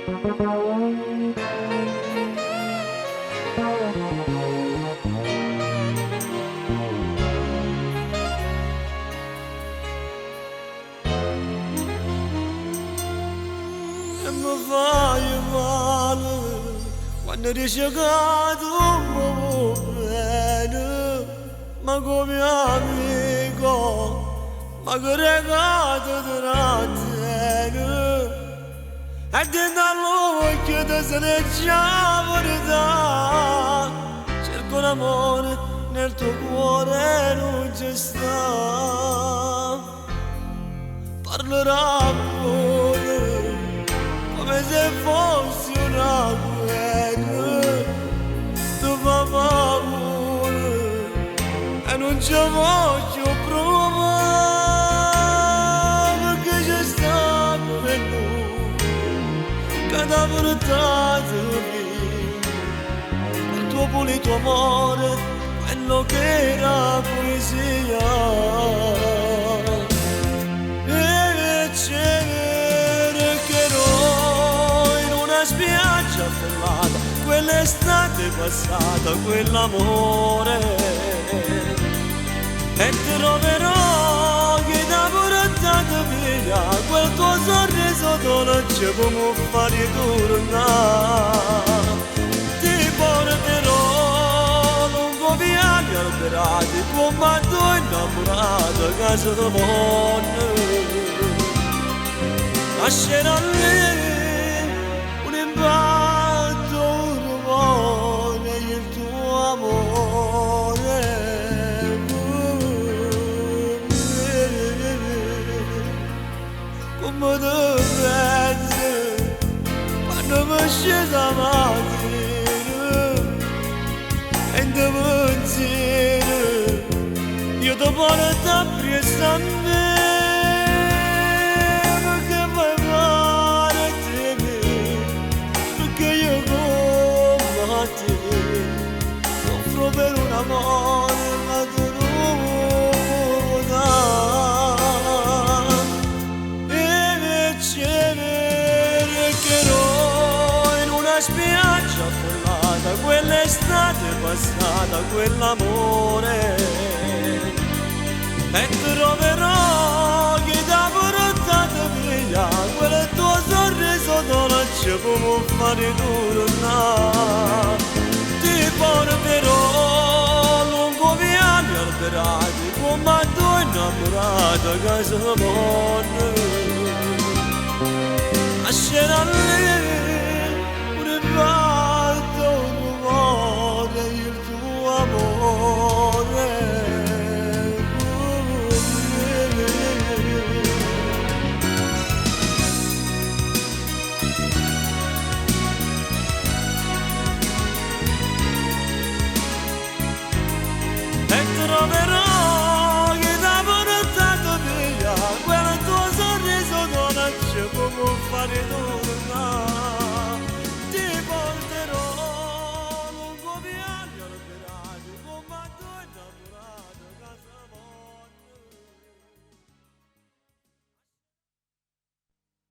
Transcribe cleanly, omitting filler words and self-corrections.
E me faje male quanno dice ca tu me vuò bene, ma come amico, ma che d'è ca te trattene? E dint' 'all'uocchie te si legge 'a verità, cerco l'amore nel tuo cuore e nun ce sta. Parle d'ammore come se fosse una guerra, te fa paura e nun ce vo cchiù pruvà, pecché ce sta qualcuno che t'ha portato via il tuo pulito amore, quello che era poesia. E cercherò in una spiaggia affollata quell'estate passata, quell'amore, e troverò chi t'ha portato via quel tuo sorriso dolce come fa ritornare. Ti porterò lungo viali alberati come due innamorati che si vonno. Lascerò lì un impatto, un rumore, il tuo amore. Come te pensi quando mi sceso 'a mattina e 'int' 'e pensieri io te porto appriesso a me, perché fai parte 'e me, perché io comme a te soffro per un amore ca tu nun può dà. E cercherò in una spiaggia affollata quell'estate passata, quell'amore, e troverò chi t'ha portato via quel tuo sorriso dolce come fa ritornare. Ti porterò lungo viali alberati come due innamorati che si vonno. Lascerò lì un impatto, un rumore, il tuo amore. E troverò